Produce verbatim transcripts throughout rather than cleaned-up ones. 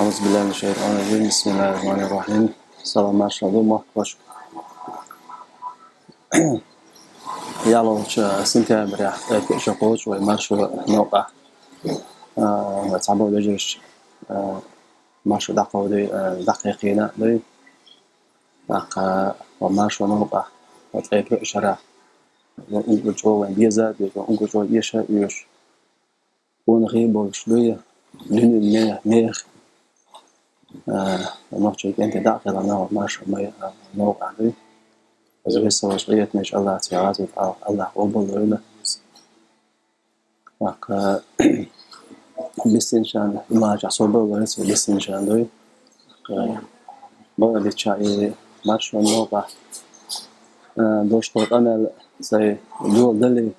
أعوذ بالله من الشيطان الرجيم. بسم الله الرحمن الرحيم. Салам, маршал ду, мохк ваша. Ялалча сентября, э, куча коча вай маршо новкъа. А, вай цхьаболча вежарша, а, маршо дӀакховдий, а, дӀакхайкхийна дуй. ТӀаккха вай маршо новкъа, вай ткъе пхиъ шера. Вай ункъучо вай деза, деза, вай ункъучо эша, эша. Вон хий болуш дуй, дуьнен мех, мех. А, нохчий кӀентий дӀа а хилла, нагӀа маршо май, а, новкъа дуй. Аз весалаш къиятнаш Аллах цӀе гӀазот, Аллах къобал дойла. ТӀаккха бисинчан, имача собар варас бисинчан дуй. ТӀаккха бага дича и маршо новкъа. А, дош тхо къамел сай дол дали.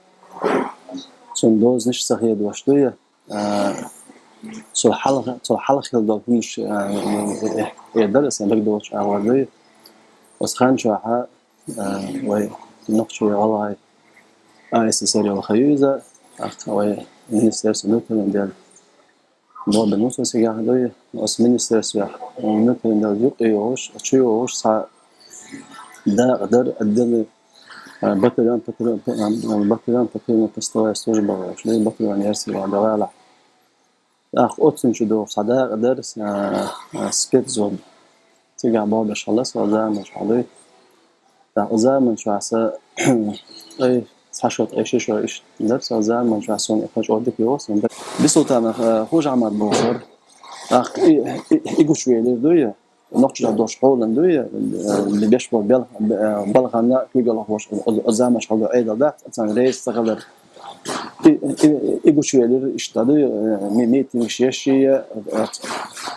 Цун дозанаш ца хедош дуй. А, цул хьалха, цул хьалха хила долу хӀуманаш, а, э, э, э, дара сан дагадоцуш агӀор дуй. Оцу хан чохьа, а, вай нохчий, гӀалгӀай, А С С Р йолу хан ю иза, тӀаккха вай министерство внутренних дел. Бобин Муса сигахь дуй, оцу министерствехь внутренних дел юкъа йогӀуш, чу йогӀуш цхьа дакъа дара, отдельный, а, батальон, батальон, а, батальон, батальон постовая служба бохуш, дуй, батальон ярсий ван дагӀала. ТӀаккха оццун чу догӀуш цхьа дакъа дара, а, а, спецзвод. Цигахь бохуш хилла со заманчохь дуй. ТӀаккха заманчохь аса, ай, цхьа шо, ткъе ши шо иштта дара со заманчохь, суна и кхин чӀогӀа дика йогӀу суна. Бисултанов, а, Хужа-Ахьмад бохуш вара. ТӀаккха и, и, и гучувелира дуй. Нохчийчохь долуш хьолан дуй, э, беш болу бел-, э, балханна куьйгалхоша, оцу, оцу заманчохь хьалдо Ӏедал дац, царна реза ца хилар. И, и, и гучувелира иштта дуй, э, ми-, митингаш еш шен, э,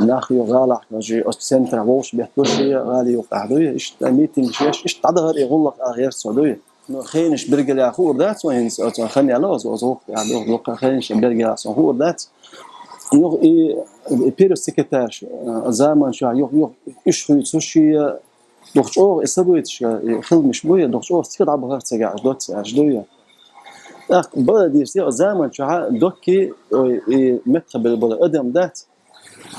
нах ю гӀалахь, оцу центрахь вовшах бетталуш шен, гӀали юккъехь дуй, иштта митингаш еш, иштта дӀадахара и гӀуллакх а гӀерта со дуй. Ну, хенаш бергала хуур дац вайн хӀинца, оцу хан яла оцу, оцу вукху, я, дукха, дукха хенаш бергала сан хуур дац. Юха и, и первый секретарь, а, заманчохь юха, юха уьш хуьйцуш шен, дукха чӀогӀа и событияш, и хиламаш бу я, дукха чӀогӀа стига дӀабахара цигахь, доцца аьлча дуй я. ТӀаккха бала дийрсе, заманчохь доккхий, ой, и меттахбелла бала адам дац.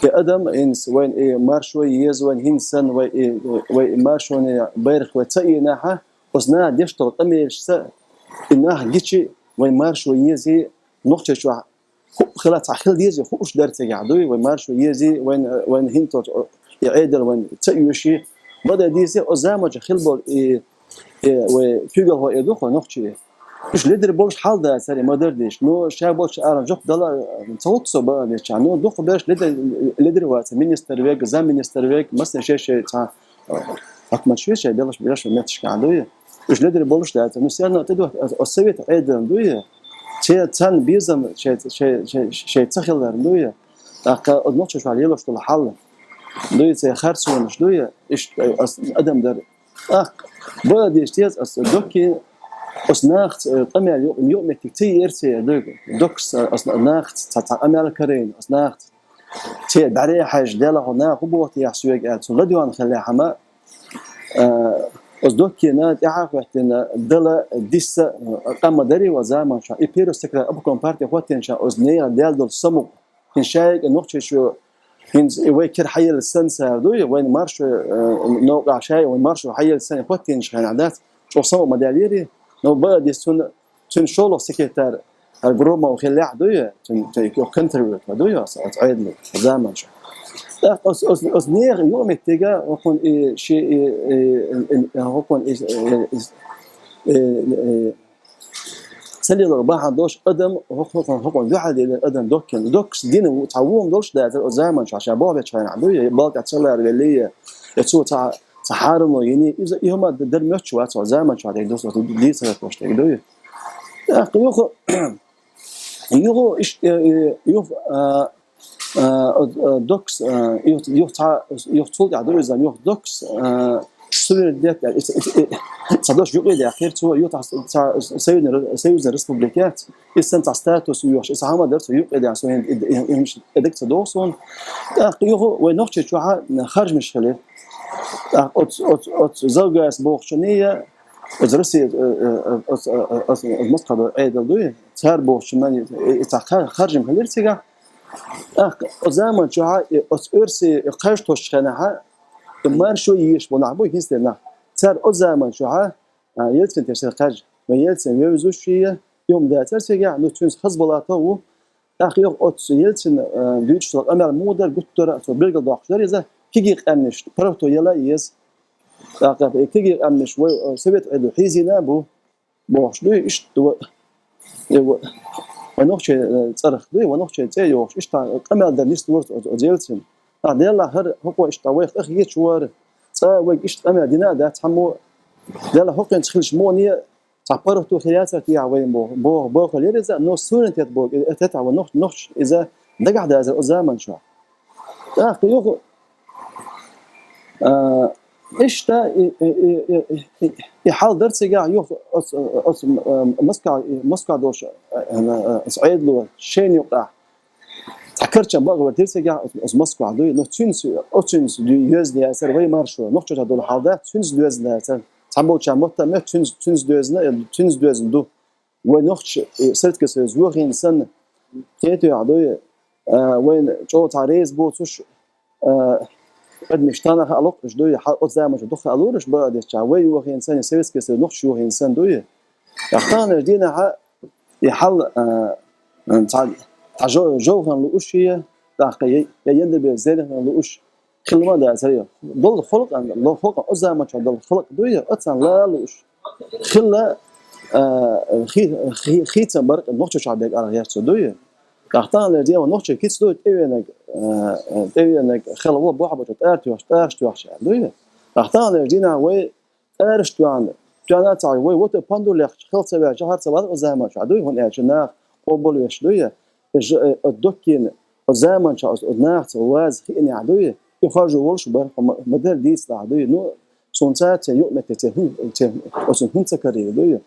И адам, хӀинца вайн и маршо еза, вайн хӀинца санна, вай и, вай и маршонан байракх вай ца ийнахьа, оцу наха деш долу къамелашца и нах гичи, вайн маршо езий, Нохчийчохь хӀу-, хила цхьа хила дезий, хууш дара цигахь дуй, вайн маршо езий, вайн, вайн хӀинца и Ӏедал вайн ца оьший, бада дийрсе, оцу заманчохь хила болу и, и вай куьйгалхо эр ду-кх вай нохчий. Уьш ледара болуш хьал дацара, и ма-дарра дийраш. Ну, ша болчу арахь жоп дала ца хӀутту со баа дечахь. Ну, дукхахберш леда-, ледара вац, министр верг, замминистр верг, массо шен-шен цхьа, а, хьукматаш ву шайн белхаш берш метташкахь дуй. Уьш ледара болуш дац. Ну, всё равно тӀедуьту, а, совет Ӏедална дуй. Церан царна безам шайн, шайн, шайн, шайн ца хиларна дуй. ТӀаккха оцу нохчашвахь лелош долу хьал дуй, церан харцонаш дуй. Иштта, а, ас-, адам дара. ТӀаккха баа деш деза ас доккхий, ас нахаца, э, къамел ю-, юкъаметтиг ца езара церан дуй. Доккхас, э, ас нахаца цхьа, цхьа къамел карийна, ас нахаца. Церан бӀаьре хьаьжча, Делахь, хьо наха хӀун боху техьа соьга аьлла, цунна ладоьгӀна хилла хьама, э, ас доккхийна тӀаьхьа а хӀоьттина, дала, диса, э, къам ма дарий ван заманчохь. И первый секретарь обком партии хӀоттийначохь, ас нехан даьлла долу самукъа. ХӀинца шайга нохчийчу, хӀинца и вай кира хьаелла санна цара дуй, вайн маршо, э, новкъахь шай, вайн маршо хьаелла санна хӀоттийначу хенахь дац, чӀогӀа самукъа ма даьллера. Но баа дийрса цунна, цуьнан шолгӀа секретарь, хӀара Громов хиллехь дуй, цуьнан, цуьнан контролёр дуй, аса, аса Ӏедалан заманчохь. ТӀаккха ас, ас, ас нехан юкъаметтига, хӀокхунна и, ши, и, и, и, хӀокхунна и, и, и, и, и, Ца лелор бахьана долуш адам, хӀокху-, хӀокху-, хӀокхунна дуьхьал диллина адам доккхина. Доккхас дина ву-, цхьа вон долуш дацара оцу заманчохь ша боху бечу хенахь дуй, я балка ца лара веллий, я цо цхьа, цхьа хьарамло йиний, иза и хӀума д-, дар моьттуш вац оцу заманчохь дерг дус, оцу дийцархошна дерг дуй. ТӀаккха юха, юха иш-, э, э, юха, а, А, а, доккхас, а, юха, юха цхьа, юха цул тӀаьхьа ду иза, юха доккхас, а, суверенитет, а, и, и, и, цхьа дош юкъе даьккхира цо, юха цхьа, цхьа союзный ре-, союзный республика яц, иза санна цхьа статус йоьхуш, иза хӀама дара цо юкъе даьккхира, суна и, и, и, и, и дага ца догӀу суна. ТӀаккха юха вай Нохчийчохь харжамаш хилира. ТӀаккха оцу, оцу, оцу Завгайс бохучунний, оцу Россия, э, э, оцу, э, э, оцу, оцу Москва Ӏедал дуй, цара бохучунний, и, и цхьа хар-, харжам хилира цигахь. ТӀаккха оцу заман чохь и оцу оьрсийн и кхаж тосучу хенахь, и маршо езаш болу нах бу, хӀинца нах. Цара оцу заман чохь, а, Ельцин тешар кхаж, но Ельцин вевзаш шен, и хӀума дацара цигахь, ну, цуьнца Хасбулатов ву. ТӀаккха юха оцу Ельцина, а, дуьйцуш долу къамел муха дара, гуттара а цо билгалдоккхуш дара иза, кегий къаьмнаш паргӀато яла а еза. ТӀаккха и кегий къаьмнаш вай, а, совет Ӏедал хьийзийна а бу. Бохуш дуй, иштта ду, и ва-, вай нохчийн, э, цӀарах дуй, вай нохчийн цӀе йохуш, иштта къамел дар нисдора оцу, оцу Ельцина. А, делахь хӀара хӀокхо иштта вайх къахеташ вара, цкъа вайга иштта къамел дина а дац цхьаммо, делахь хӀокхуьнца хилча муха а цхьа паргӀато хир яцара техьа вайна боху, боху, боху лера иза, но суверенитет боху, и, и, тетахь вай нохч-, нохчаша иза дагахь дазара оцу заман чохь. ТӀаккха юха, а, иштта и, и хьал дара цигахь юха оцу, оцу, а, Москва, Москва долуш, а, а, оцу Ӏедало шена юкъахь цхьа карчам бакъ вара дира цигахь оцу, оцу Москва дуй, но цуьнца, оцуьнца дуй йоьзна яцара вай маршо, нохчочохь долу хьал дац, цуьнца доьзна яцара. Цхьаболчарна мотт а моьтту, цуьнца, цуьнца доьзна, цуьнца доьзна ду. Вай нохча, э, Советский Союз йохийна санна, кхетоьхьа дуй, а, вайна чӀогӀа цхьа реза боцуш, а, адамаш тахана хаа локхуш дуй, хьал оцу заманчохь дукха хаа лоруш бан а дечча, вай йохийна санна, Советский Союз нохчаш йохийна санна дуй. ТӀаккха таханлерчу дийнахь и хьал, а, цхьа, цхьа жо-, жовхана лууш я, тӀаккха я, я янда бер зерхана лууш, хилла ма дацара. Долу халкъан, долу халкъан, оцу заманчохь долу халкъ дуй, оццул лалуш. Хилла, а, хи-, хи-, хийцам бара нохчочохь берг ала гӀерта цо дуй. ТӀаккха таханлерчу дийнахь нохчийн кица дуй, тӀевеанарг, а, тӀевеанарг хилла ву бохьа бачу тӀара тоьхча, тӀараш тоьхча дуй. ТӀаккха таханлерчу дийнахь вай тӀараш тоьхна, тоьхна а ца хьа, вай вата пандур лехча, хила ца ваьлча, хӀара ца вала оцу заманчохь дуй, хӀунда аьлча наха къобалвеш дуй. И ж-, э, оцу доккхийна, оцу заманчохь оцу, оцу нахаца ваза хиънехь дуй, и хоржо волуш бара, ма, ма-дарра дийцалахь дуй. Ну, суна цара церан юкъаметтиг церан хӀун-, церан, оцунна хӀунда ца карийра дуй.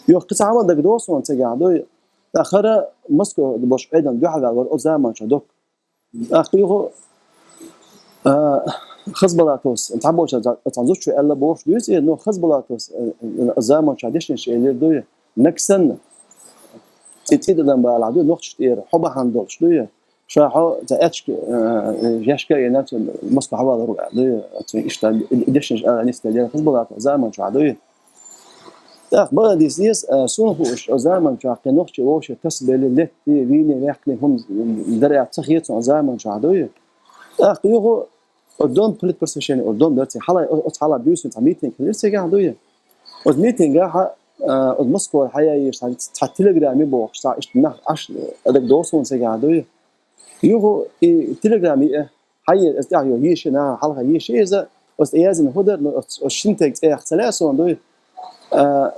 Юха кхин цхьа хӀума дагадогӀу суна цигахь дуй. ТӀаккха хӀара Москва болчу Ӏедална дуьхьал ваьлла вара оцу заманчохь доккха. ТӀаккха юха, а, Хасбулатовс, цхьаболчара цхьа, цхьа зудчо аьлла бохуш дуьйцу, но Хасбулатовс, а, а, заманчохь дешнаш элира дуй, нагахь санна, цӀи-, цӀийда адам балахь дуй, нохчашна тӀера хьо бахьана долуш дуй, ша хьо цхьа аьчка, а, а, яьшка а йина, цу Москва хьавалар ву аьлла дуй, цу иштта дешнаш ала нисделира Хасбулатов заманчохь дуй. ТӀаккха бакъдерг дийца деза, а, суна хууш, оцу заманчохь кхин нохчий вовшийн тасабелла, летте, вийне, ваьккхине хӀума дара аьлла ца хета суна оцу заманчохь дуй. ТӀаккха юха оцу дом, политпросвещение, оцу дом дара цигахь, хьалай, оцу хьалха буьйсанна цхьа митинг хилира цигахь дуй. Оцу митингахь, а, оцу Москвара хьаяйъеш цхьа, цхьа телеграмма бохуш, цхьа иштта нах Ӏаш, а, дагадогӀу суна цигахь дуй. Юха и телеграмма а хьаеша, иза тӀехь йо, йийшина, хьалха йийши иза, оцу тӀе яздина хӀун дара, ну, оцу, оцу шина стеган цӀе ца лаьа суна дуй. А,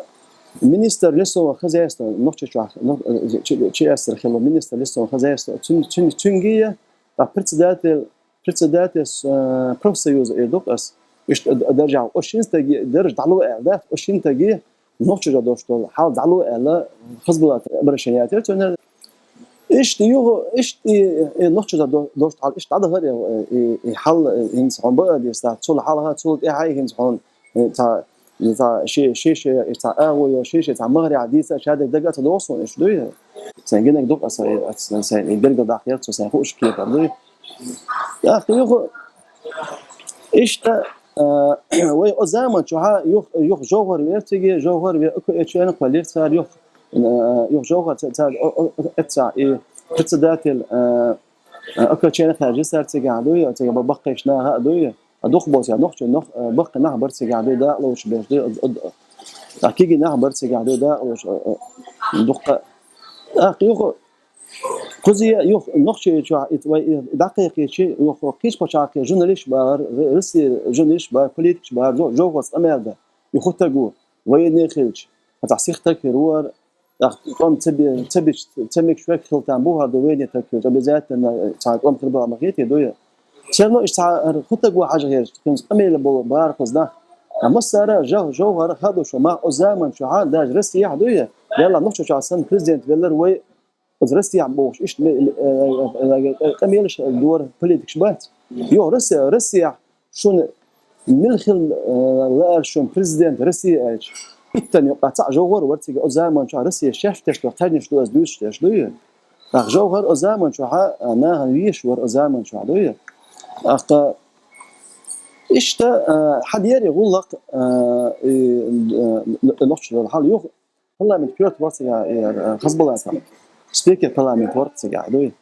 министр лесного хозяйства, нохчийчохь, ну, э, чи-, чи-, чеэстара хилла министр лесного хозяйства, цуьн-, цуьн-, цуьнгий, ткъа председатель, председатель, э, профсоюза эр ду-кх ас. Иштта а, а даржехь, оцу шина стеган дарж дӀало аьлла дац, оцу шина стеган нохчашна долуш долу хьал дӀало аьлла, Хасбулатов обращение яцара цуьнан. Иштта юха, иштта и, и нохчашна до-, долуш хьал иштта дӀадахара и, и, и хьал, и хӀинца хьуна бакъдерг дийца, цул хьалха, цул тӀаьхьа а хӀинца хьуна, и цхьа, и цхьа ши-, ши-, ши-, и цхьа агӀо йо, ши-, ши-, цхьа махарехь дийца, шадерг дага а ца догӀу суна иштта дуй. Сайн гинарг ду-кх аса, аса сайн, сайн и билгалдаккха яра цо сайн хууш кепара дуй. ТӀаккха юха, иштта, а, вай оцу заманчохь юха, юха ЖовхӀар вера цига, ЖовхӀар ве-, ОК-, э, чуьнах валлира цара юха, а, юха ЖовхӀар ца-, цара, о-, о-, о-, эццахь и председатель, а, а, ОК-, чуьнах хаьржира цара цигахь дуй, цига ба-, баккхийчу наха а дуй, а дукха боцу я нохчий нох-, а, баккхий нах бара цигахь дуй, дакъалоцуш берш дуй, а, а, а кегий нах бара цигахь дуй, дакъалоцуш, а, а, дукха. ТӀаккха юха, кхуза юха Нохчийчохь и вай и дӀакхайкхийчи, юха кхечу пачхьалкхийн журналисташ бахара, Р-, Россин журналисташ бахара, политикаш бахара, жо-, ЖовхӀарца къамел дан. И хӀун стаг ву, военный хилча, цхьа сиха стаг хир вара, тӀаккха тӀом ца би-, ца бича, ца мегаш верг хила там бу хӀара ду военный стаг хилча, обязательно цхьа тӀом хир бахьа ма хетий дуй. Все равно иштта цхьа хӀара хӀун стаг ву хьажа хеташ, кхуьнца къамел болу бахара кхуза нах. Ткъа массара а жа-, ЖовхӀар хадуш ву, ма оцу заманчохь даже Россехь дуй, Делла Нохчийчохь санна президент веллар вай, оцу Россехь бохуш, иштта ме-, ме-, э, э, э, э, къамелаш дора политикаш бац. Йо, Россия, Россехь шуна мила хила, э, лаьара шуна президент России аьлча, иттанна юкъахь цхьаъ ЖовхӀар вара цига, оцу заманчохь Россия шаьш тешна кхаьжнаш ду аса дуьйцуш тешна дуй? ТӀаккха Жовхар о заман чухьа, а, нахана вешаш вар о заман чухьа, дуй? ТӀаккха иштта, а, хьадера гӀуллакх, а, и, а, нохчий хьал юха парламент коьрта вар цигахь, и, а, Хасбулатов. Спикер парламент вар цигахь, дуй?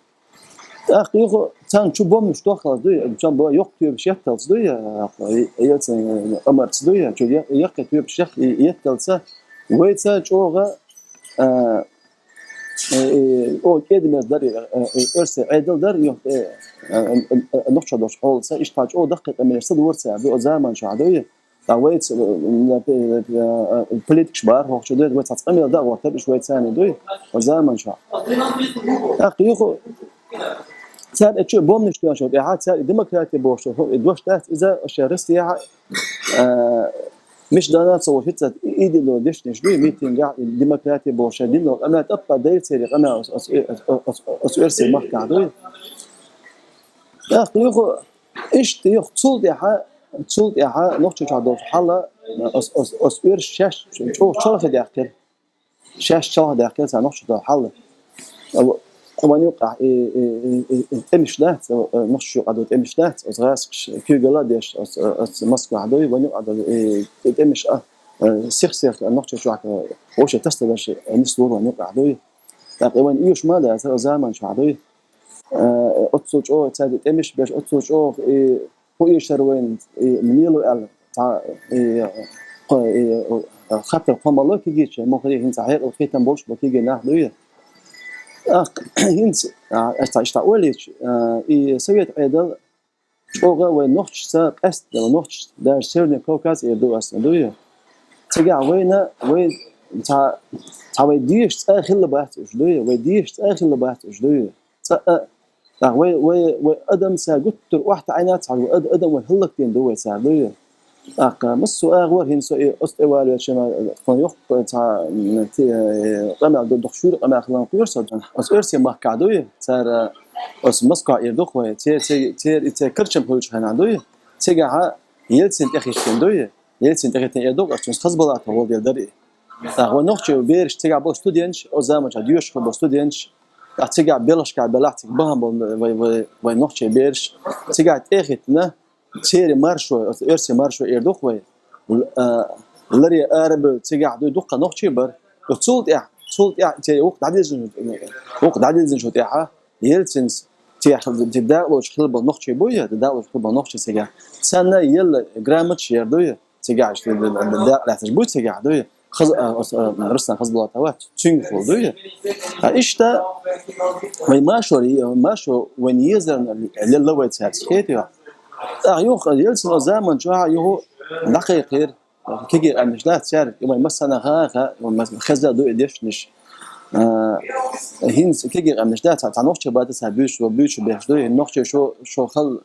ТӀаккха юха царна чу бомбанаш дохкалц, дуй? Царна бо-, йоккха тоьпаш етталц, дуй? А, и, и, Ельцин, а, амарца, дуй? Чу я-, яккхий тоьпаш ях-, и, етталца. Вайца чӀогӀа, а, э, э, о, кӀеда-мерза дар, э, э, оьрсий Ӏедал дар, ю-, э, э, э, э, нохчий долчу хьолаца, иштта чӀогӀа даккхий къамелаш ца дора цара, ду, о заман чохь, дуй? Ткъа вайца, э, э, э, э, политикаш бара хӀокху чу, дуй, вай цхьацца къамел дан а гӀортар, уьш вайца а, дуй, о заман чохь. ТӀаккха юха цара и чу бомбанаш тоьшна тӀехьа, цара и демократи бохуш, и дош дац иза, шен Россияхь, э, Миш Дана ца волу хӀинца и, и дина дешнаш дуй, митингахь, и демократи бохуш, шайн дина къамел тӀаппа дайра церан къамел оцу, оцу, оцу, оцу, оцу оьрсийн махкахь дуй. ТӀаккха юха, иштта юха цул тӀаьхьа, цул тӀаьхьа нохчийчохь долчу хьала, оцу, оцу, оцу оьрсаша шаьш чӀогӀа чолхе даьккхира. Шаьш чолхе даьккхира цара нохчийчохь долу хьал. Вайн юккъехь и, и, и, и, и тӀемаш дац, э, нохчашна юккъехь долу тӀемаш дац, оцу гӀазкхаша куьйгалла а деш, оцу, оцу Москвахь дуй, вайн юккъехь долу и, и тӀемаш а, э, сих-сиха нохчашна чохь, э, вовшийн тасадаларш, э, нислур вайн юккъехь дуй. ТӀаккха и вайн оьшуш ма дацара, оцу заман чохь дуй. Э, оццул чӀогӀа цаьрга тӀемаш беш, оццул чӀогӀа и хӀун эшар вайна, и, мила аьлла, цхьа, и, кхо, и, хаттар кхо ма ло кегийчу, муххале хӀинца хьекъал кхетам болуш бо кегий нах дуй. ТӀаккха хӀинца, а, ас цхьа иштта олийча, а, и Совет Ӏедал чӀогӀа вай нохчашца къаьстина, нохчашца, даже Северный Кавказ эр ду ас, дуй. Цигахь вайна, вай цхьа, цхьа вай дезаш цӀа хилла бац уьш, дуй. Вай дезаш цӀа хилла бац уьш, дуй. ЦӀа а, ТӀаккха вай, вай, вай адам ца гуттар охьатаӀийна цхьа, вай ад-, адам вай хӀаллакдина ду вай цара, дуй? ТӀаккха массо а агӀор хӀинца со и оцу тӀе валавелча ма, тхуна йоккха цхьа, м, ти-, э, къамел ду, дукха шуьйра къамел хилла кхоьру со, оцу оьрсийн махкахь, дуй? Цара оцу Москва эр ду-кх вай, цер, цер, цер, и церан карчам хуьлучу хенахь, дуй? Цигахьа Ельцин тӀехӀиттина, дуй? Ельцин тӀехӀиттина эр ду-кх, оцу Хасбулатов волу дела дара и. ТӀаккха вай нохчий бераш цигахь болу студенташ, оцу заманчохь доьшуш хилла болу студенташ, тӀаккха цигахь белхашкахь белахь цига бахьана болу вай, вай, вай нохчий бераш, цигахь тӀехӀиттина, церан маршо, оцу оьрсийн маршо эр ду-кх вай, л-, а, ларе арабевлла цигахь дуй дуккха нохчий бара. Цул тӀаьхьа, цул тӀаьхьа церан вукху дӀадирзинчу, вукху дӀадирзинчу тӀаьхьа Ельцинс техьа дакъалоцуш хилла болу нохчий буй, дакъалоцуш хилла болу нохчий цигахь. Царна елла грамоташ эр дуй. Цигахь иштта дакъа лаьцнарш буй цигахь, дуй? Хаз-, а, а, а, Рустам Хасбулатов вац, цуьнгахула, дуй? А иштта, вай маршо, маршо вайн езарна лелла вай цаьрца, хетий? ТӀаккха юха Ельцин заман чохь юха дӀакхайкхира, кегий къаьмнаш дац цаьрга, и вайн массарна хаьа, хаьа, и вайн масс-, хезна ду и дешнаш. А, хӀинца кегий къаьмнаш дац, цхьа нохчий бата цхьа буьйцуш, буьйцуш беш дуй, нохчий шу, шу хала,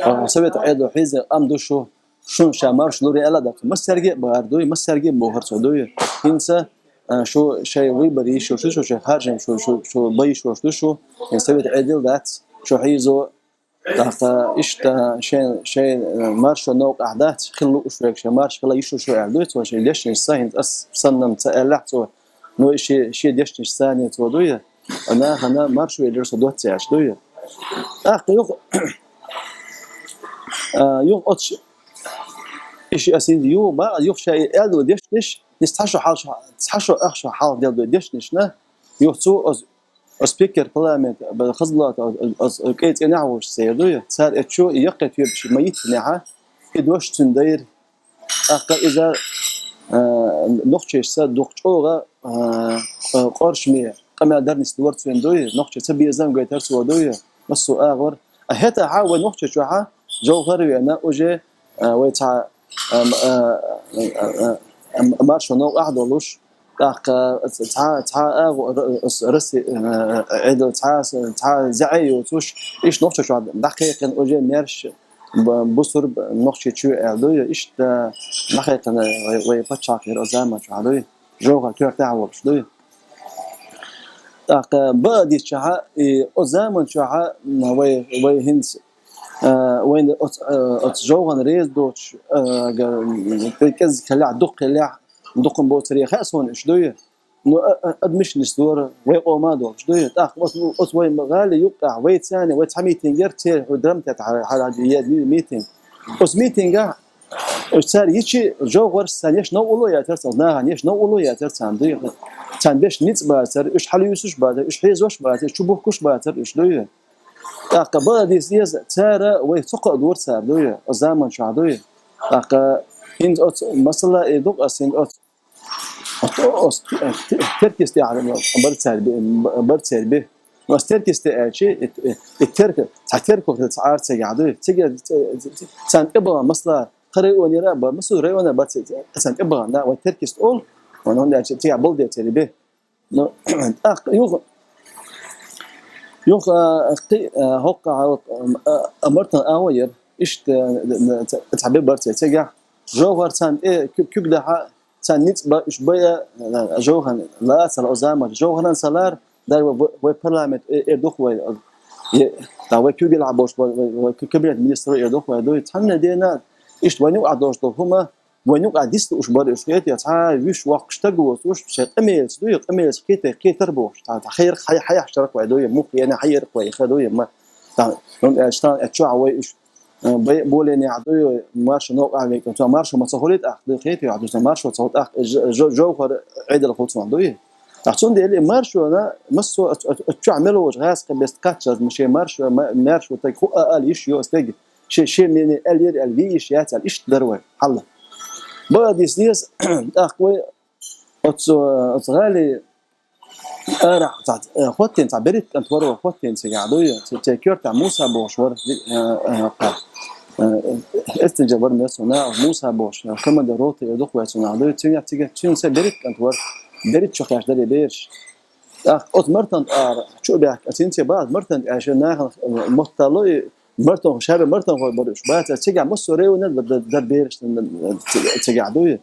а, Совет Ӏедал хьийза къам ду шу. Шуна ша марша лур аьлла дац. Массаьрга а бахар дуй, массаьрга а бохура цо дуй. ХӀинца, а, шу шайн выбор йиш йолуш ду шу, шайн харжам шу, шу, шу бан йиш йолуш ду шу. ХӀинца Совет Ӏедал дац, шу хьийзо. ТӀаккха иштта шайн, шайн, а, маршо новкъахь дац, хила лууш верг шайн марша хила йиш ю шу аьлла дуй цо шайн дешнашца. ХӀинца ас санна-м ца аьллехь цо, но и шен, шен дешнашца цо дуй. Нахана маршо елира со доцца аьлча дуй. ТӀаккха юха, а, юха оцу И ши ас хӀинца юха ма, юха ша и аьлла дешнаш, иза цхьа шо хьал, цхьа шо ах шо хьал делла дешнашна, юха цо оз, оз спикер парламент, ба-, Хасбулатов, оз, оз, оз кӀайн цӀенехь волуш церан дуй, цара эцчо и яккхий тоьпаш ма йиттинехьа, и дош цуьнан дайра. ТӀаккха иза, а, нохчашца дукха чӀогӀа, а, къа-, къоршаме къамел дар нислора цуьнан дуй, нохчий ца безам гайтар цо дуй, массо а агӀор. А хӀетахьа вай нохчий чохьа Жовхар а веана, уже, а, вай цхьа, а, м-, а, а, а, а, м-, маршо новкъахь а долуш, тӀаккха цхьа, цхьа агӀо р-, р-, Росси-, а, Ӏедал цхьа, цхьа зӀе йоцуш, иштта нохчий чохь дӀакхайкхина уже маьрша б-, бусурба нохчий чу аьлла дуй, иштта дӀакхайкхина вай, вай пачхьалкх хир а заман чохь дуй, Жовхар коьртехь а волуш дуй. ТӀаккха баа диччахьа, и, оцу заман чохьа, м, вай, вай хӀинца, а, вайна оцу, а, оцу Жовхана реза доцуш, а, га-, м, кӀезиг хиллехь, дукха хиллехь, дукха боцуре хаьа суна уьш дуй. Ну, а, а, адмишнис дора, вай къома долуш, дуй? ТӀаккха оцу, оцу вай гӀали юккъехь, вай царна, вай цхьа митинг яра, церан хӀу драмтет хьара, хьара е митинг. Оцу митингахь уьш цара йичи, Жовхарс царна еш новкъарло яцара царна, нахана еш новкъарло яцара царна, дуй? Царна беш ницкъ бацара, уьш хьалаюьсуш бацара, уьш хьезош бацара, уьш чубухкуш бацара, уьш, дуй? ТӀаккха бакъдийс деза, цара вай цу кхаъ дора цара, дуй? Оцу заман чохь, дуй? ТӀаккха хӀинца оцу масала эр ду-кх ас, хӀинца оцу Оцу, оцу те-, те-, теркис тӀехь бара цара би-, бара цара би. Ас теркис тӀе аьлчи, и, и, и терк, цхьа терко хила цхьа ара цигахь дуй. Цига ц-, ц-, ц-, царна тӀебахана масала, кху районера а бара, масала районера бара ц-, ц-, царна тӀебахана, вай теркис олу, вайн хӀунда аьлча цигахь болу де цара би. Ну, тӀаккха юха, юха, а, кхи-, а, хӀокху а, а, а, Мартан агӀо яра. Иштта, а, ц-, цхьа бен бара цара цигахь. Жовхар царна тӀе куь-, куьг дахьа, царна ницкъ бан, уьш бан а, а, Жовхарна лаца ла оцу заманчохь. Жовхарна ца лара, дай вай, вай, вай парламент э-, эр ду-кх вай, э, е, да, вай куьг елахь болуш, вай, вай, вай кабинет министр эр ду-кх вай, дуй. Цхьанна дена, иштта вайн юкъахь долуш долу хӀума, вайн юкъахь дицлуш бара уьш, хетий, цхьа вуьш воккхуш стаг воцуш, шайн къамелаца, дуй, къамелаца кхетий, кхетар бохуш, цхьа, цхьа хьайрах, хьаяхьаш чара вай, дуй, муха ена хьайрах вай, хи, дуй, ма. Та, ну, э, шта, э, чохь вай уьш, э, бай-, более не, дуй, маршо новкъа векъа, цо маршо ма ца хуьлий тӀаккха, дуй, хетий, дуй, цо маршо ца хуьлу тӀаккха, э, ж-, ж-, Жовхар Ӏедал хуьлу цунах, дуй. Ткъа цундела и маршона, массо а, а, а, чохь мел волчу гӀазкхийн беста кхаччалц, ма шен маршо, ма-, маршо стаг хӀу а ала йиш йо стаг, шен, шен мене аьлла яра аьлла виййиш яц аьлла, иштта дара вай, хьалла. Бакъдийс деза, тӀаккха вай оцу, оцу гӀали арахь цхьа, э, хӀоттийна цхьа берриг кӀант вара вай хӀоттийна цигахь, дуй, цу, церан коьртехь Муса бохуш вара, э, э, кхаъ, э, эцнича вара мел цунах, Муса бохуш, э, командир роты эр ду-кх вай цунах, дуй, цигахь, цигахь, цуьнан сайн берриг кӀант вара, берриг чу кхаьчна дара и бераш. ТӀаккха оцу Мартан тӀара чу а баьхкина, цуьнан цӀе баха Мартан тӀе аьлла, нахана, э, моттало и Мартан, шаьра Мартан хой бара уьш. Баца цигахь массо а районера д-, д-, дара бераш д-, д-, д-, цигахь, дуй,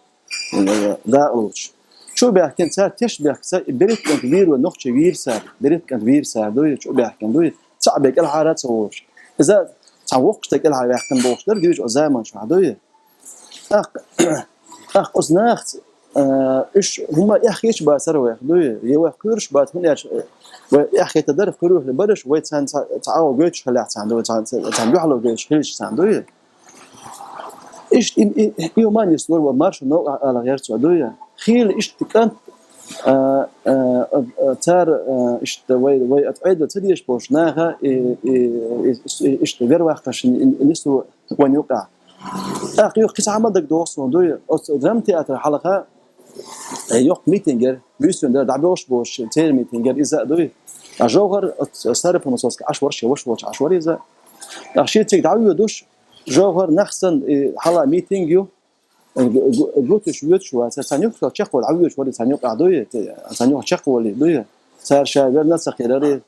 э, дакъалоцуш. Чу а баьхкина, цара теш бехкина, цара и берриг кӀант вийр вай нохчий вийр цара, берриг кӀант вийр цара, дуй, чу а баьхкина, дуй. Цхьаъ бен кӀелхьара а ца волуш. Иза цхьа воккхачу стаг кӀелхьа ваьккхина бохуш дара, дуьйцу оцу заманчохь, дуй. ТӀаккха, тӀаккха оцу нахаца, а, уьш хӀумма эхь хеташ бацара вайх, дуй? Я вайх кхуьруш бац, хӀунда аьлча, вай эхь хетар дара, кхуьруш бараш, вай царна ца, ца агӀо гойтуш хилахь царна, дуй, царна, царна дуьхьало гойтуш хилча царна, дуй? Иштта и, и, и хӀума нислора вай маршо новкъа ала гӀерта цо, дуй? Хийла иштта кӀант, а, а, а, а, цара, а, иштта вай, вай ат Ӏедал ца дезаш болчу наха, и, и, и, и, иштта верваккхаш нисло вайн юкъахь. ТӀаккха юха кхин цхьа хӀума дагадогӀу суна, дуй, оцу драмтеатр хьалха, э, йоккха митинг яра, буьйсанна дара, дӀабоьлхуш болуш, церан митинг яра иза а, дуй. Ткъа Жовхар оцу Старопромысловскехь Ӏаш вара, шен ваша волчу Ӏаш вара иза. ТӀаккха шен цига дӀавоьдуш, Жовхар нах санна, и хьала митинг ю, э, гу-, гу-, гутташ воьдуш вацара, царна юххе чекхволу, дӀавоьдуш вара, царна юкъахь, дуй, царна юххе чекхволий, дуй. Цара ша верна а ца кхерарий,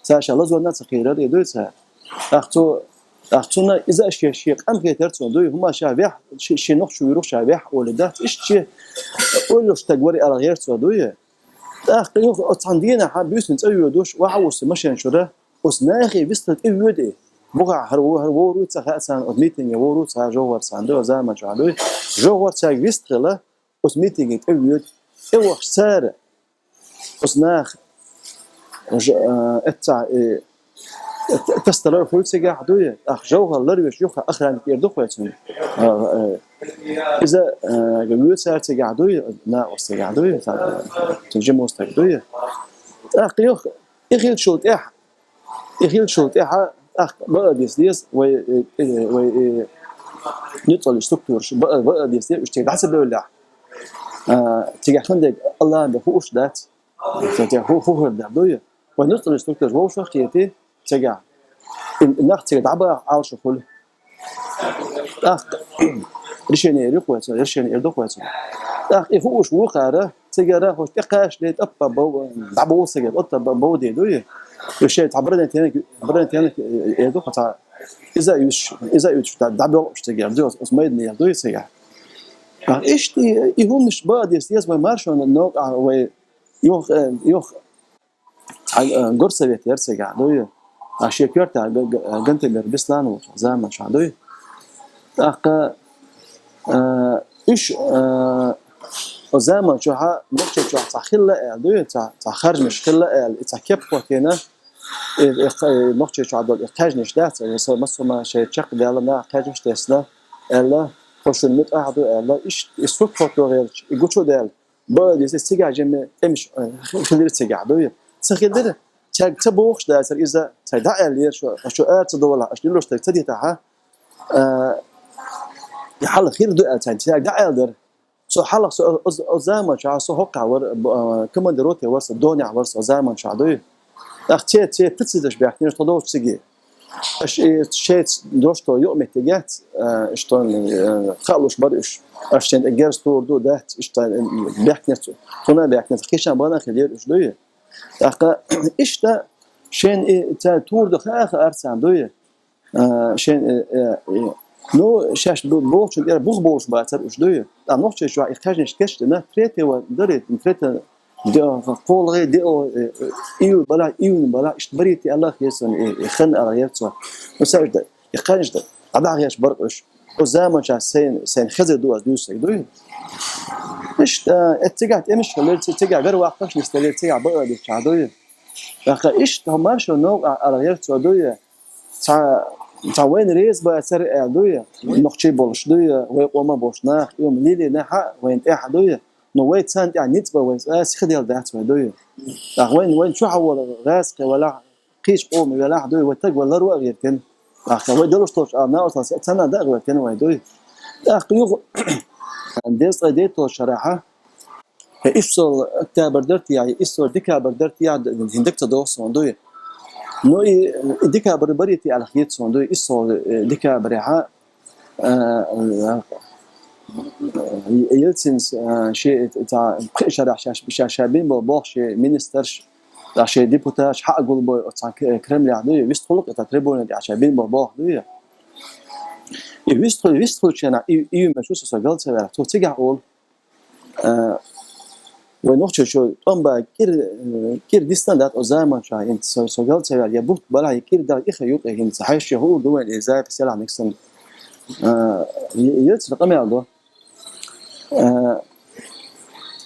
цара ша лазорна а ца кхерарий, дуй цара. ТӀаккха цо, тӀаккха цунна иза а шен, шен къам хетара цунна, дуй, хӀума ша вехь, ши-, шен нохчо вуьйру ша вехь олий дац, иштта шен ойлуш стаг вара ала гӀерта цо, дуй. ТӀаккха юха оцу цхьана дийнахь буьйсанна цӀа воьдуш, вахьа вуссу машен чуьра, оцу нахе вистхила тӀе воьду и. Бухахь хӀара во-, хӀара вовр вуй ца хаьа царна, оцу митинге вовр ву ца хаьа Жовхар царна, дуй, оцу заманчохь, дуй. Жовхар цаьрга вистхила, оцу митинге тӀе воьду. ТӀе вахча цара, оцу наха, ж-, а, эццахь, э, т-, т-, тасталар хуьлу цигахь, дуй, тӀаккха Жовхар ларвеш юха охранник эр ду-кх вай цунна. А, э, иза, э, воьду цара цигахь, дуй, накъост цигахь, дуй, цара, цу жимо стаг, дуй. ТӀаккха юха, и хилчул тӀаьхьа, и хилчул тӀаьхьа, тӀаккха бакъдийс деза, вай, э, э, вай, э, нуьцкъаллин структураш, бакъ-, бакъдийс деза, уьш цига дӀа ца бевллехь. А, цигахь хӀун дерг, Аллахьан де хууш дац. Ца те хӀу-, хӀу хир дара, дуй? Вай нуьцкъаллин структураш вовшах а кхетий, цигахь. И нах цига дӀабаха Ӏалашо хуьлу. ТӀаккха решение эр ю-кх вай цо, решение эр ду-кх вай цо. ТӀаккха и хууш ву кхара, цигара хӀуш тӀекхачале тӀаппа бов-, дӀабовла цигара, оттта бов-, бовде, дуй? Уьш шайн цхьа бранитенак, бранитенак эр ду-кх цхьа, иза а уьш, иза а уьш, дӀа-, дӀабоьлхуш цигара, дуй, оцу майданера, дуй, цигахь. ТӀаккха иштта и, и хӀуманаш бакъдийс деза вай маршонан новкъахь вай юха, э, юха, а, э, горсовет яра цигахь, дуй? А шен коьртехь г-, г-, Гантамир Беслан волчу заманчохь, дуй? ТӀаккха, э, уьш, э, О заман чухьа нохчий чохь цхьа хилла аьлла дуй, цхьа, цхьа харжамаш хилла аьлла, и цхьа кеп кхоттийна, и, и, и нохчий чохь долу и кхаьжнаш дац, и со массо ма шайн чекхдаьлла, нах кхаьжнаш тесна, аьлла, хӀо шуна муьтӀахь ду аьлла, иш, и суд кхотто гӀерташ, и гучу даьлла, бала деза цигахь жимма тӀемаш, э, хилира цигахь дуй. Ца хилира, цаьрга ца бохуш дацара иза, цаьрга дӀааьллера, шу, шу ара ца довла, аша луш ца дитахьа, а, и хьалха хир ду аьлла, цаьрга дӀааьлла дара. Со хьалха со, о, о, о заман чохь со хӀокхахь вара, б-, а, командир роте вара со, донехь вара со заман чохь дуй. ТӀаккха церан, церан пиццидаш баьхкинера тхо долчу циге. Аш и шеца дошто юкъаметтиг яц, а, иштта, э, хаалуш бара уьш. Аш шен герз тур ду, дац, иштта, э, баьхкинера цу. Цунна баьхкинера, кхечан бана хилера уьш дуй. ТӀаккха иштта шен и цаьрга тур ду хаа-хаа арцан дуй. А, шен, э, э, э, ну, шаьш бу-, бохучун тӀера бух болуш бацара уьш дуй. ТӀаккха нохчий чохь и кхаьжнаш кечдина, третьего дари, третьего, де-, кхоалгӀа, де-, э, э, июль балахь, июнь балахь, иштта барийта аьлла хеза суна, и, и хан ала гӀерта со. Ну, ца уьш дан, и кхаьжнаш дан, дӀадахьа гӀерташ бара уьш. О заман чохь сайн, сайн хезар ду ас дуьйцург дуй. Иштта, э, цигахь тӀемаш хилира, ци-, цигахь вер ваккхаш нисделира, цигахь баа дичахь дуй. ТӀаккха иштта хӀо маршо новкъахь ала гӀерта со дуй. Цхьа, цхьа вайна реза бацара аьлла дуй, нохчий болуш дуй, вай къоман болуш нах, и хӀума лелийна хьа вайна тӀехь дуй, но вай царна тӀехь ницкъ бан вай, а, сиха дел дац вай дуй. ТӀаккха вайна, вайна чохь а волу гӀазкхи валахь, кхечу къоман велахь дуй, вай таг вай ларо а гӀиртина. ТӀаккха вай далуш долчу а наусал царна дан а гӀиртина вай дуй. ТӀаккха юха дезткъе дейтолчу шарахьа, я иссол октябрь дара те, я иссол декабрь дара те, я хӀиндаг ца догӀу суна дуй. Ну, и, и декабрь барийта аьлла хета суна дуй, иссол, э, декабрехьа, э, э, Ельцинс, э, ши, ца, пхи шарахь шаьш, ша, ша бин болу боху ши министрш, ша ши депутатш хьа а гулбой, оцу К-, Кремлехь дуй, вистхула кхета трибуна тӀехь ша бин болу боху дуй. И вистхула, вистхула ченахь, и, и мешуса со гал ца ваьлла, цо цигахь олу. Э, вай нохчочо тӀом бан кӀира, э, кӀира дисна дац о заман чохь, хӀинца со, со гал ца ваьлла, я бутт балахь, я кӀира дала, и ха юкъе хӀинца, хьаьшши хуур ду вайн и запись ялахь никсан. Э, е-, ецна къамел ду. Э,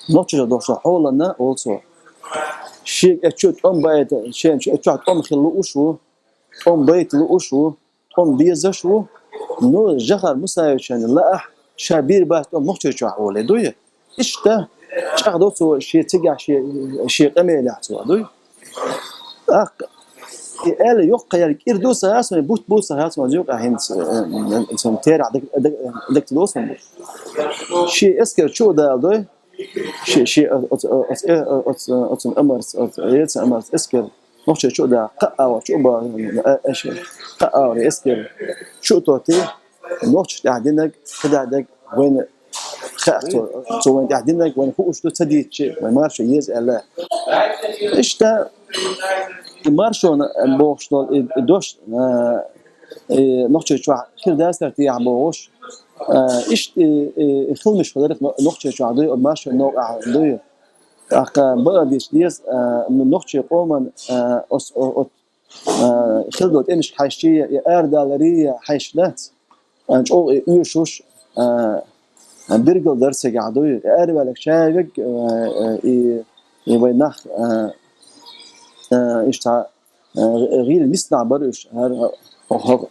нохчочо дохуш хьоланна олу цо. Шега эцчу тӀом байта, шен чу эцчохь тӀом хила лууш ву, тӀом байта лууш ву, тӀом безаш ву, ну, Жохар Мусаевичан лаахь, ша бийр бац тӀом нохчочохь олий дуй. Иштта чӀагӀдо цо шен цигахь шен, шен къамелехь цо дуй. ТӀаккха и аьлла йоккха яьлла кӀира ду ца хьа суна, бутт бу ца хьа суна, юкъа хӀинца, э, э, э, терахь даг-, даг-, даг ца до суна. Шен эскар чу а дала дуй, ши, ши, оц-, оц-, оц-, э, оц-, оцун амарс, оц-, эца амарс эскар. Нохчий чу а да, кхаа вара чу а ба, э, э, ши, кхаа вара эскар. Чу а тоти, нохчаш тӀехь динаг, кхидӀа даг, вайна хаьа цо, цо вайна тӀехь динаг, вайна хууш ду, ца дийцчи, вайн маршо еза аьлла. Иштта, и маршона бохуш долу, и, и дош, э, и нохчий чохь хир дацара тӀехь бохуш, э, иштта, и, и, и хилмаш хиларх но-, нохчий чохь дуй, маршо новкъахь дуй. ТӀаккха баа дийш деза, а, ну, нохчий къоман, а, оц-, о-, оц-, а, хила долу тӀемашка хьаьшчий, я арадаларий, я хьаьшна дац, а, чӀогӀа и оьшуш, а, а, биргал дара цигахь дуй. И араваьлларг шаверг, а, а, и, и вай нах, а, а, иштта, а, гӀийла миснахь бара уьш. ХӀара, хӀо-, хӀо-, хӀо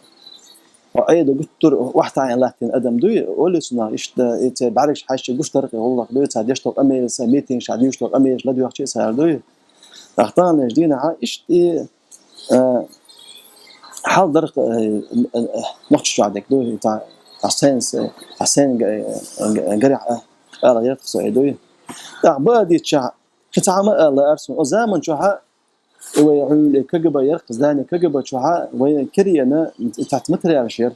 Ӏеда гуттар охьатаӀийна латтийна адам дуй, олий цунах, иштта, и церан бӀаьргаш хьаьшча гуш дара-кх и гӀуллакх дуй, цара деш долу къамелаш, митингаш, дуьйш долу къамелаш ладоьгӀча а цара дуй. ТӀаккха таханлерчу дийнахьа иштта и, а, хьал дара-кх, а, а, а, нохчий чохь дерг дуй, цхьа, цхьа сценас, цхьа сцена га-, га-, гарехь, а, ала гӀерта со и дуй. ТӀаккха баа дийцча, кхин цхьа хӀума ала лаьара суна. О заман чохьа и вай хьуьлла КГБ яра-кх, здание КГБ чохьа вай киръена цхьацца материалаш яра.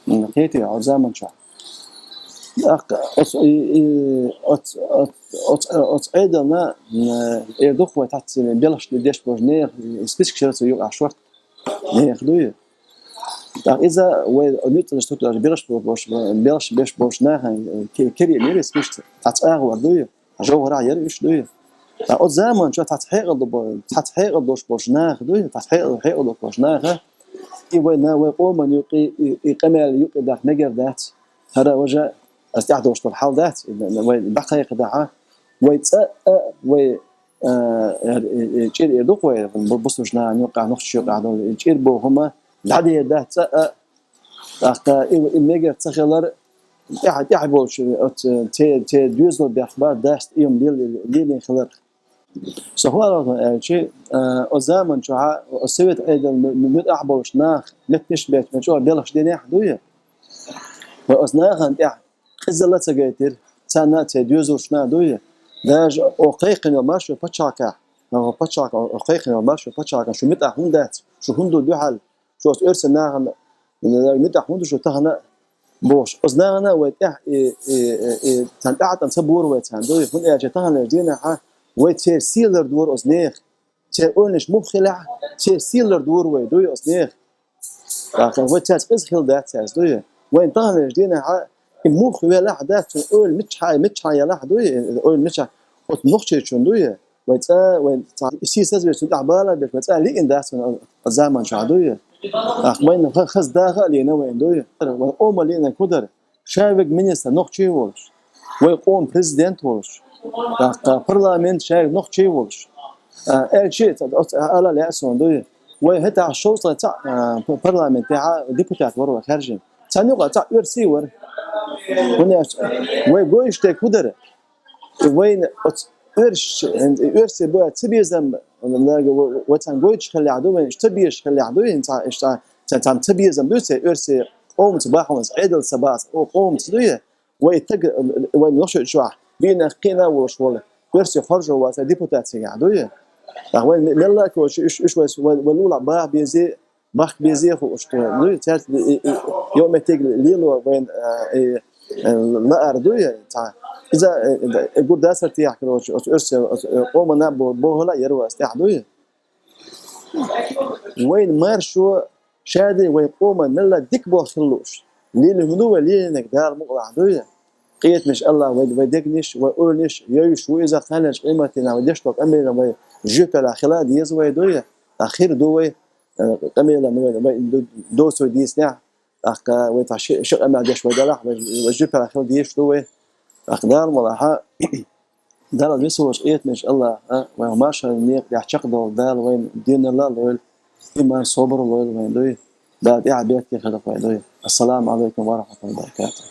М, кхетий, о заман чохь. ТӀаккха оц-, и, и, оц-, оц-, оц-, оц Ӏедална, м, эр ду-кх вай цхьацца белхаш деш болчу нехан список яра цу юкъахь шорта нехан дуй. ТӀаккха иза вай нуьцкъала структураш белхаш беш болчу, белхаш беш болчу нахана ки-, киръенера список, цхьацца агӀор дуй. ЖовхӀарахь яра уьш дуй. Ткъа оцу заман чохь цхьацца хьекъал ду бо-, цхьацца хьекъал долуш болчу наха дуй, цхьацца хьекъал, хьекъал долуш болчу наха, и вай на-, вай къоман юкъе, и, и къамел юкъе даха мегар дац. ХӀара важа, Аз тӀаьхьа долуш долу хьал дац, вай дӀакхайкхадахьа, вай цӀа а, вай, а, э, э, э, чӀир эр ду-кх вай, бу-, бусулба нахана юкъахь, нохчийн юкъахь долу, и чӀир боху хӀума дӀадер дац цӀа а. ТӀаккха и, и мегар ца хилар, тӀаьхьа, тӀаьхьа болчу, оцу, те, те доьзал бехк бара, даста и хӀума лел-, лелийна хилар. Со хӀун ала аьлча, а, оцу заман чохь, оцу совет Ӏедал м-, м-, муьтӀахь болуш нах, меттанаш бетташ, чӀогӀа белхаш динехь дуй? Вай оцу нахана тӀехь къизалла ца гайтира, царна а, церан доьзалшна а дуй? Даже оха кхайкхина йолу маршо пачхьалкхехь, оха пачхьалкх-, оха кхайкхина йолу маршо пачхьалкхехь, шу муьтӀахь хӀунда дац, шу хӀунда ду дуьхьал, шу оцу оьрсийн нахана муьтӀахь хӀунда ду шу тахана а бохуш, оцу нахана а вай тӀехь и, и, и, и, царна тӀаьхьа тӀам ца бора вай царна дуй? ХӀунда аьлча таханлерчу дийнахьа вай церан сий лардора оцу нехан. Церан ойланаш муха хилахь, церан сий лардора вай дуй оцу нехан. ТӀаккха вай цаьрца къиза хилла дац цаьрца дуй? Вайн таханлерчу дийнахьа и муха велахь а дац, цуьнан ойла миччахьа, миччахьа елахь а дуй, ойла миччахьа оцу нохчичунна дуй? Вай цӀа, вай цхьа сий сазвеш цунна тӀехь бала а беш, вай цӀа лиъна дац цунна заман чохь дуй? ТӀаккха вайна ха-, хаза даха а лийна вайна дуй? Вайн къоман лиънарг хӀун дара? Ша верг министр нохчий волуш, вай къоман президент волуш, тӀаккха парламент ша верг нохчий волуш. А, аьлча, оцу ала лаьа суна дуй? Вай хӀетахь шовзткъе цхьаъ, а, п-, парламент тӀехь депутат вара вай хаьржина. Царна юкъахь цхьаъ оьрсий вара. ХӀунда аьлча вай гойтуш дерг хӀун дара? Вайна оцу оьрс-, оьрсий бу аьлла цабезам, нага ва-, вай царна гойтуш хиллехь дуй, вайна ца безаш хиллехь дуй, хӀинца иштта царна, царна цабезам дуй, церан оьрсийн къомаца бахьанца, Ӏедалца бац, о, къомаца дуй, вай таг, вайн лошадь чохь, дийнахь кхин а волуш волу, оьрсийн хоржо вац, депутат цигахь дуй. ТӀаккха вайн ме-, мелла а кочу, уьш, уьш вай, вай, вай лулахь баха безий, бахка безе а хууш ду. Ну, цаьрца и, и, и, йо меттиг лело вайн, а, и, э, лаар дуй, цхьа. Иза, э, э, гур дацар тӀехь, короче, оцу оьрсийн, оцу, э, къомана бо-, бохула яр вац тӀехь дуй. Вайн маршо шаде вайн къоман мелла дика боху хила лууш. Лели хӀун ду вай лелийнарг Дала мукъалахь дуй. Къетамаш Аллах вай, вай дегнаш, вай ойланаш, йовзуш ву иза кханерчу къематдийнахь вай деш долу къамелан вай жоьпалла хила а деза вай дуй. А хир ду вай, э, къамелан вай, вай ду-, доцо дийцинехь, тӀаккха вай цхьа ши, ши къамел деш вай далахь, вай, вай жоьпалла хила дезаш ду вай. ТӀаккха Дала мукъалахь, Дала весаллаш къетамаш Аллах, а, вайн маршалла некъа тӀехь чекхдолу Дала вайн динала а лойла, иман, собар а лойла вайн дуй. Дала тӀехь беркате хилла вайн дуй. Ассаламу алайкум ва рахматуллахи ва баракатух.